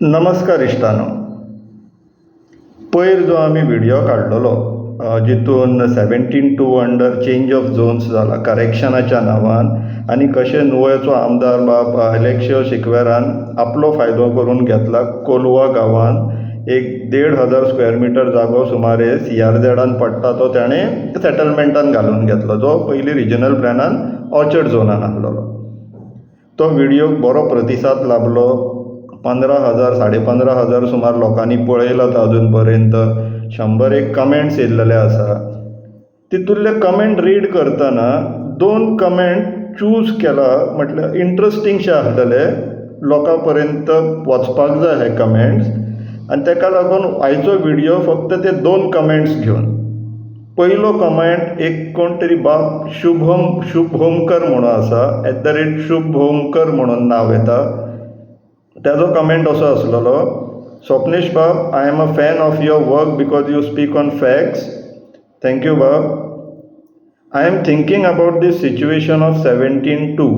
नमस्कार इश्टानो. पयर जो आमी व्हिडियो काडलेलो जितून 17(2) under change of zones जाला करेक्शनाच्या नांवान आनी कशें नुवेंचो आमदार बाब एलेक्सियो सिक्वेरान आपलो फायदो करून घेतला, कोलवा गांवांत एक 1500 स्क्वेर मिटर जागो सुमारे सीआरझॅडान पडटा तो ताणें सेटलमेंटान घालून घेतलो, जो पयलीं रिजनल प्लॅनान ऑर्चर्ड झोनान आसलेलो. तो व्हिडियोक बरो प्रतिसाद लाबलो. 15,000, 15,500 सुमार लोकांनी पळयला तो अजून पर्यंत. 101 कमेंट्स येयल्लेले आसा. तितूंतले कमेंट रीड करतना दोन कमेंट चूज केला, म्हटल्यार इंट्रस्टींगशे आसलेले, लोकां पर्यंत वचपाक जाय हे कमेंट्स आनी ताका लागून आयचो व्हिडियो फक्त ते दोन कमेंट्स घेवन. पयलो कमेंट एक कोण तरी बाब शुभम शुभोमकर म्हणून आसा, @शुभोमकर म्हणून नांव येता. ताजो कमेंट असो आसलेलो: "स्वप्नेश बाब, I am a fan of your work because you speak on facts." Thank you बाब. "I am thinking about this situation of 17(2).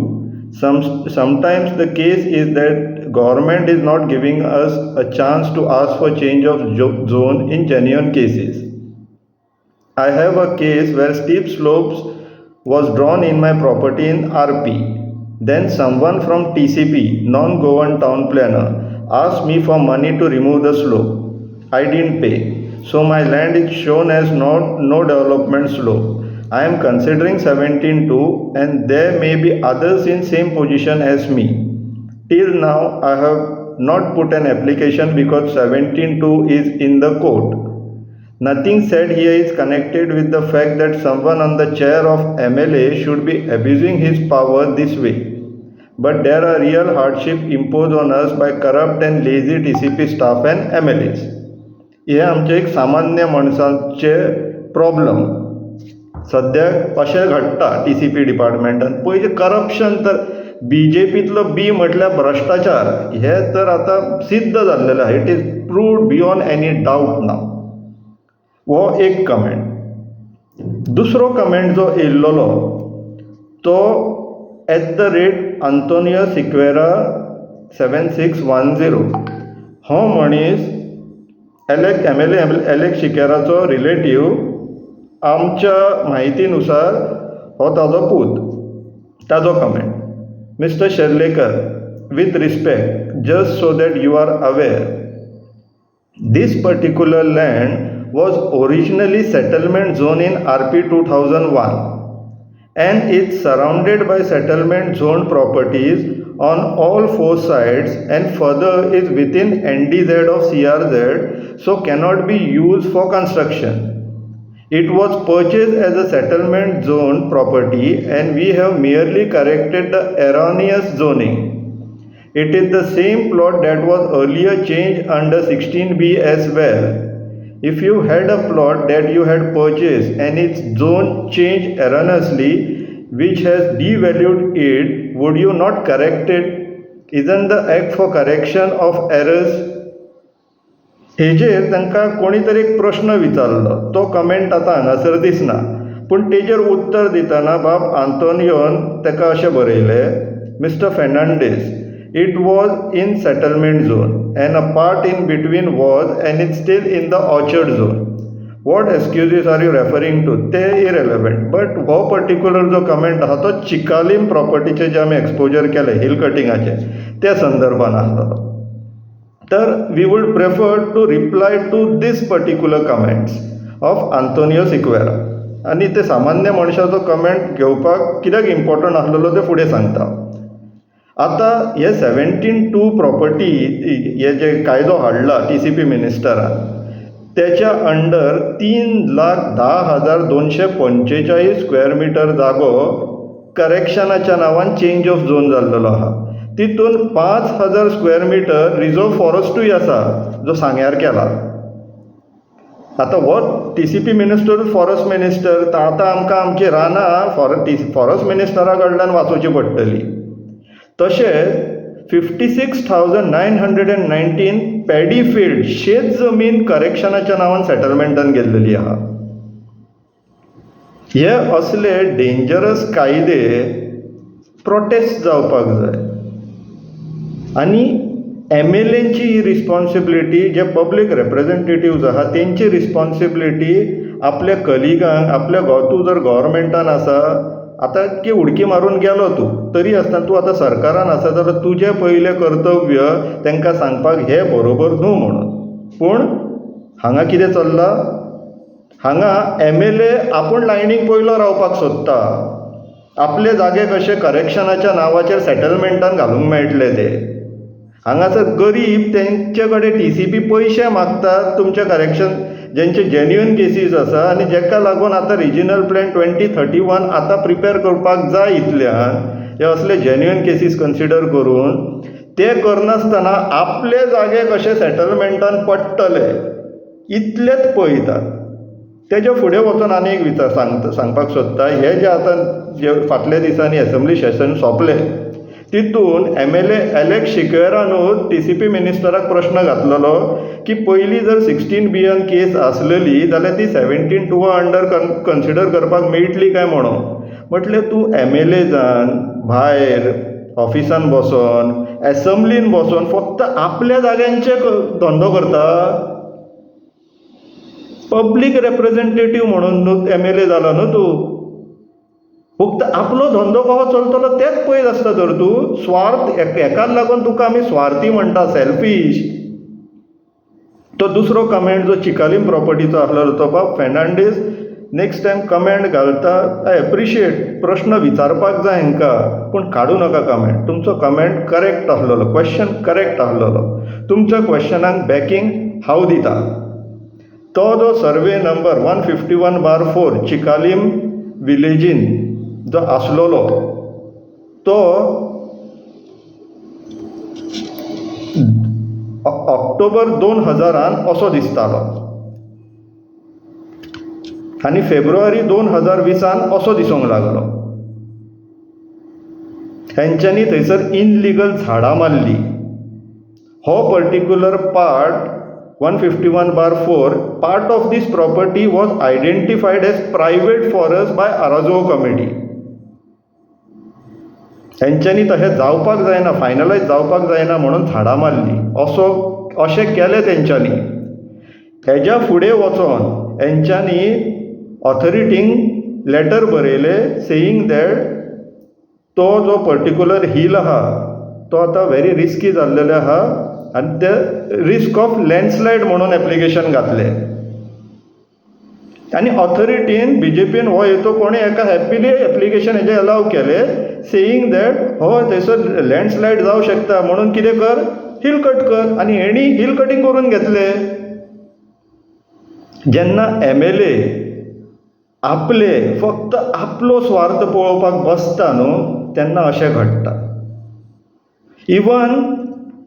Sometimes the case is that government is not giving us a chance to ask for change of zone in genuine cases. I have a case where steep slopes was drawn in my property in RP. Then someone from TCP, non-Goan town planner, asked me for money to remove the slope. I didn't pay. So my land is shown as not no development slope. I am considering 17(2) and there may be others in same position as me. Till now I have not put an application because 17(2) is in the court. Nothing said here is connected with the fact that someone on the chair of MLA should be abusing his power this way. But there are real hardship imposed on us by corrupt and lazy TCP staff and MLAs." हे आमचे एक सामान्य मनशाचे problem सद्याक अशें घडटा TCP डिपार्टमेंटान. पयलीं corruption तर बीजेपींतलो बी म्हटल्यार भ्रश्टाचार हें तर आतां सिद्ध जाल्लेलें आहा. It is proved beyond any doubt now. हो एक कमेंट. दुसरो कमेंट जो येयल्लोलो तो @Antonio Sequeira 7610. हो मनीस एलेक एमएलए एलेक सिक्वेराचो रिलेटीव. आमच्या म्हायती नुसार हो ताजो पूत. ताजो comment: "Mister Sherlekar, with respect, just so that you are aware, this particular land was originally settlement zone in RP 2001 and is surrounded by settlement zone properties on all four sides and further is within NDZ of CRZ, so cannot be used for construction. It was purchased as a settlement zone property and we have merely corrected the erroneous zoning. It is the same plot that was earlier changed under 16B as well. If you had a plot that you had purchased and its zone changed erroneously, which has devalued it, would you not correct it? Isn't the act for correction of errors?" हेजेर तांकां कोणी तरी एक प्रश्न विचारलो. तो comment आतां हांगासर दिसना, पूण तेजेर उत्तर दितना बाब आंतोनियोन ताका अशें बरयलें: "Mister Fernandes, it was in settlement zone and a part in between was and it's still in the orchard zone. What excuses are you referring to?" ते इरेलेवंट, बट हो पर्टिक्युलर जो कमेंट आसा तो चिकालीम प्रॉपर्टीचे जे आमी एक्सपोजर केलें हिल कटिंगाचें त्या संदर्भान आसलेलो. तर we would prefer to reply to this particular comments of Antonio Sequeira. आनी ते सामान्य मनशाचो कमेंट घेवपाक कित्याक इम्पोर्टंट आसलेलो तें फुडें सांगता. आतां हे 17(2) प्रॉपर्टी, हे जे कायदो हाडला टीसीपी मिनिस्टरान, तेच्या अंडर 3,10,245 स्क्वेअर मिटर जागो करेक्शनाच्या नांवान चेंज ऑफ झोन जाल्लेलो आहा. तितून 5000 स्क्वेअर मिटर रिजर्व फॉरेस्टूय आसा जो सांग्यार केला. आतां हो टीसीपी मिनिस्टर फॉरेस्ट मिनिस्टर, तर आतां आमकां आमचीं रानां फॉरेस्ट मिनिस्टरा कडल्यान वाचोवची पडटली. तशेंच 56,919 paddy field, शेत जमीन करेक्शनाच्या नांवान सेटलमेंटान गेल्लेली आहा. हे असले डेंजरस कायदे प्रोटेस्ट जावपाक जाय आनी एम एल एंची ही रिस्पोन्सिबिलिटी, जे पब्लीक रिप्रेजेंटेटिव्ज आहा तेंची रिस्पोन्सिबिलिटी आपल्या कलिगांक, आपल्या, तूं जर गव्हर्मेंटान आसा, आतां की उडकी मारून गेलो तूं, तरी आसतना तूं आतां सरकारान आसा जाल्यार तुजें पयलें कर्तव्य तांकां सांगपाक हें बरोबर न्हू म्हणून. पूण हांगा कितें चल्लां, हांगा एम एल ए आपूण लायनीक पयलो रावपाक सोदता, आपले जागे कशे करेक्शनाच्या नांवाचेर सेटलमेंटान घालूंक मेळटले ते. हांगासर गरीब तेंचे कडेन टी सी पी पयशे मागतात तुमचे करेक्शन, जेंचे जेन्युइन केसीस आसा आनी जेका लागून आतां रिजनल प्लॅन 2031 आतां प्रिपेर करपाक जाय इतल्यान हे असले जेन्युइन केसीस कन्सिडर करून, ते करनासतना आपले जागे कशे सेटलमेंटान पडटले इतलेच पळयतात. तेज्या फुडें वचून आनी एक विचार सांगपाक सोदता, हे जे आतां जे फाटल्या दिसांनी एसेंब्ली सेशन सोंपलें तितून एम एल ए एलेक्स सिक्वेरानूच टी सी पी मिनिस्टराक प्रश्न घातलेलो की पयलीं जर 16 बीएन केस आसलेली जाल्यार ती 17(2) अंडर कन्सिडर करपाक मेळटली काय म्हणून. म्हटलें तूं एम एल ए जावन भायर ऑफिसान बसोन एसेंब्लीन बसोन फक्त आपल्या जाग्यांचे धंदो करता? पब्लीक रेप्रेजेंटेटीव म्हणून न्हू एम एल ए जाला न्हू तूं, फक्त आपलो धंदो कसो चलतलो तेंच पळयत आसता तर तूं. स्वार्थ हेकाच लागून तुका आमी स्वार्थी म्हणटा, सेल्फीश. तो दुसरो कमेंट जो चिकालीम प्रॉपर्टीचो आसलेलो तो बाब फेर्नांडीस नेक्स्ट टायम कमेंट घालता, I appreciate, प्रश्न विचारपाक जाय हांकां, पूण काडूं नाका कमेंट. तुमचो कमेंट करेक्ट आसलेलो, क्वेश्चन करेक्ट आसलेलो, तुमच्या क्वेश्चनाक बॅकींग हांव दिता. तो जो सर्वे नंबर 151/4 चिकालीम विलेजीन जो आसलेलो तो ऑक्टोबर 2000 असो दिसतालो आनी फेब्रुवारी 2020 असो दिसूंक लागलो. हेंच्यांनी थंयसर इनलिगल झाडां मारली. हो particular part 151/4 part of this property was identified as private forest by Araujo committee. हेंच्यांनी तशें जावपाक जायना, फायनलायज जावपाक जायना म्हणून झाडां मारली, असो अशें केलें तेंच्यांनी. हेज्या फुडें वचोन हेंच्यांनी ऑथॉरिटींक लेटर बरयलें सेईंग that तो जो पर्टिक्युलर हील आहा तो आतां व्हेरी रिस्की जाल्लेलो आहा आनी ते रिस्क ऑफ लँडस्लायड म्हणून एप्लिकेशन घातलें. आनी ऑथॉरिटीन बीजेपीन हो हेतू कोणें एका हॅपिली एप्लिकेशन हेजें अलाव केलें सेईंग that हो थंयसर लँडस्लायड जावं शकता म्हणून कितें कर, हिल कट कर, आनी हेणी हिल कटींग करून घेतलें. जेन्ना एम एल ए आपले फक्त आपलो स्वार्थ पळोवपाक बसता न्हू तेन्ना अशें घडटा. इवन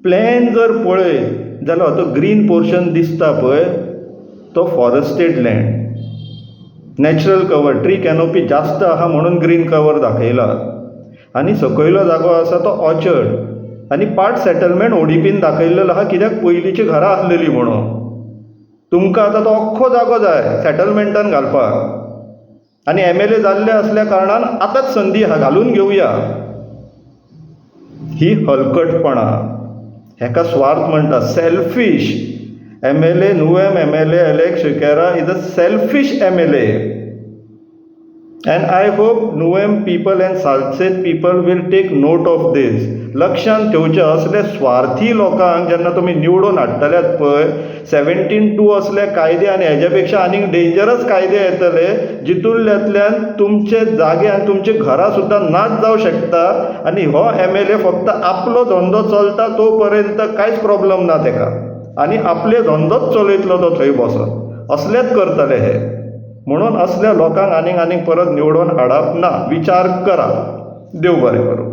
प्लॅन जर पळयत जाल्यार तो ग्रीन पोर्शन दिसता पळय तो forested land, natural cover, tree canopy जास्त आहा म्हणून ग्रीन कवर दाखयला आनी सकयलो जागो आसा तो ऑर्चर्ड आनी पार्ट सेटलमेंट ओडीपीन दाखयल्लो आहा कित्याक पयलींची घरां आसलेली म्हणून. तुमकां आतां तो अख्खो जागो जाय सेटलमेंटान घालपाक आनी एम एल ए जाल्ले आसल्या कारणान आतांच संदी आहा घालून घेवया. ही हलकटपणां, हेका स्वार्थ म्हणटा, selfish. M L A Nuvem M L A Alex Sequeira is a selfish M L A and I hope Nuvem people and Salcete people will take note of this. लक्षांत ठेवचें, असले स्वार्थी लोकांक जेन्ना तुमी निवडून हाडटल्यात पळय 17(2) असले कायदे आनी हेज्या पेक्षा आनीक डेंजरस कायदे येतले जितूंतल्यान तुमचे जागे आनी तुमची घरां सुद्दां नाच जावं शकता. आनी हो एम एल ए फक्त आपलो धंदो चलता तो पर्यंत कांयच प्रॉब्लम ना तेका आनी आपले धंदोच चलयतलो तो थंय बसोन, असलेच करतले हे. म्हणून असल्या लोकांक आनीक आनीक परत निवडून हाडप ना, विचार करा. देव बरें करूं.